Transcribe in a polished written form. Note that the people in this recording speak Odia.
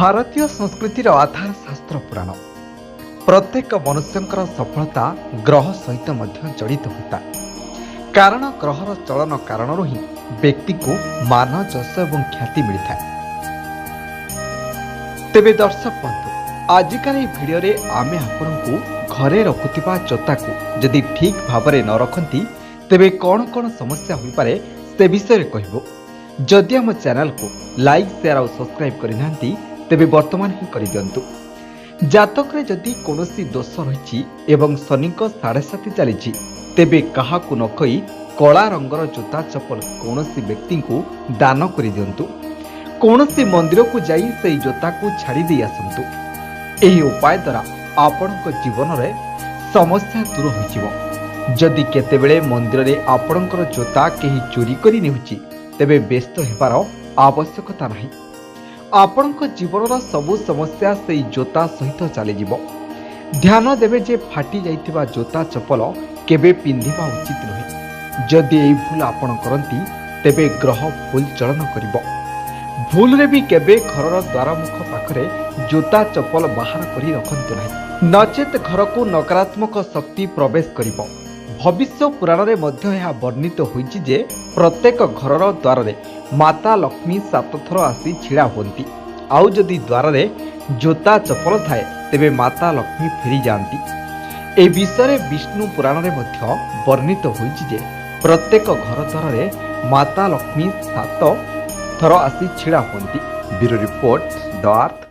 ଭାରତୀୟ ସଂସ୍କୃତିର ଆଧାର ଶାସ୍ତ୍ର ପୁରାଣ। ପ୍ରତ୍ୟେକ ମନୁଷ୍ୟଙ୍କର ସଫଳତା ଗ୍ରହ ସହିତ ମଧ୍ୟ ଜଡ଼ିତ ହୋଇଥାଏ, କାରଣ ଗ୍ରହର ଚଳନ କାରଣରୁ ହିଁ ବ୍ୟକ୍ତିକୁ ମାନ, ଯଶ ଏବଂ ଖ୍ୟାତି ମିଳିଥାଏ। ତେବେ ଦର୍ଶକ ବନ୍ଧୁ, ଆଜିକାର ଏହି ଭିଡ଼ିଓରେ ଆମେ ଆପଣଙ୍କୁ ଘରେ ରଖୁଥିବା ଜୋତାକୁ ଯଦି ଠିକ୍ ଭାବରେ ନ ରଖନ୍ତି, ତେବେ କ'ଣ କ'ଣ ସମସ୍ୟା ହୋଇପାରେ ସେ ବିଷୟରେ କହିବୁ। ଯଦି ଆମ ଚ୍ୟାନେଲକୁ ଲାଇକ୍, ସେୟାର ଆଉ ସବସ୍କ୍ରାଇବ୍ କରିନାହାନ୍ତି, ତେବେ ବର୍ତ୍ତମାନ ହିଁ କରିଦିଅନ୍ତୁ। ଜାତକରେ ଯଦି କୌଣସି ଦୋଷ ରହିଛି ଏବଂ ଶନିଙ୍କ ସାଢ଼େସାତି ଚାଲିଛି, ତେବେ କାହାକୁ ନ କହି କଳା ରଙ୍ଗର ଜୋତା ଚପଲ କୌଣସି ବ୍ୟକ୍ତିଙ୍କୁ ଦାନ କରିଦିଅନ୍ତୁ। କୌଣସି ମନ୍ଦିରକୁ ଯାଇ ସେହି ଜୋତାକୁ ଛାଡ଼ି ଦେଇ ଆସନ୍ତୁ। ଏହି ଉପାୟ ଦ୍ୱାରା ଆପଣଙ୍କ ଜୀବନରେ ସମସ୍ୟା ଦୂର ହୋଇଯିବ। ଯଦି କେତେବେଳେ ମନ୍ଦିରରେ ଆପଣଙ୍କର ଜୋତା କେହି ଚୋରି କରି ନେଉଛି, ତେବେ ବ୍ୟସ୍ତ ହେବାର ଆବଶ୍ୟକତା ନାହିଁ। ଆପଣଙ୍କ ଜୀବନର ସବୁ ସମସ୍ୟା ସେଇ ଜୋତା ସହିତ ଚାଲିଯିବ। ଧ୍ୟାନ ଦେବେ ଯେ ଫାଟି ଯାଇଥିବା ଜୋତା ଚପଲ କେବେ ପିନ୍ଧିବା ଉଚିତ ନୁହେଁ। ଯଦି ଏହି ଭୁଲ ଆପଣ କରନ୍ତି, ତେବେ ଗ୍ରହ ଭୁଲ ଚଳନ କରିବ। ଭୁଲରେ ବି କେବେ ଘରର ଦ୍ୱାରମୁଖ ପାଖରେ ଜୋତା ଚପଲ ବାହାର କରି ରଖନ୍ତୁ ନାହିଁ, ନଚେତ୍ ଘରକୁ ନକାରାତ୍ମକ ଶକ୍ତି ପ୍ରବେଶ କରିବ। ଭବିଷ୍ୟ ପୁରାଣରେ ମଧ୍ୟ ଏହା ବର୍ଣ୍ଣିତ ହୋଇଛି ଯେ ପ୍ରତ୍ୟେକ ଘରର ଦ୍ୱାରରେ ମାତା ଲକ୍ଷ୍ମୀ ସାତ ଥର ଆସି ଛିଡ଼ା ହୁଅନ୍ତି, ଆଉ ଯଦି ଦ୍ୱାରରେ ଜୋତା ଚପଲ ଥାଏ, ତେବେ ମାତା ଲକ୍ଷ୍ମୀ ଫେରିଯାଆନ୍ତି। ଏ ବିଷୟରେ ବିଷ୍ଣୁ ପୁରାଣରେ ମଧ୍ୟ ବର୍ଣ୍ଣିତ ହୋଇଛି ଯେ ପ୍ରତ୍ୟେକ ଘର ଦ୍ୱାରରେ ମାତା ଲକ୍ଷ୍ମୀ ସାତ ଥର ଆସି ଛିଡ଼ା ହୁଅନ୍ତି। Bureau report, the earth.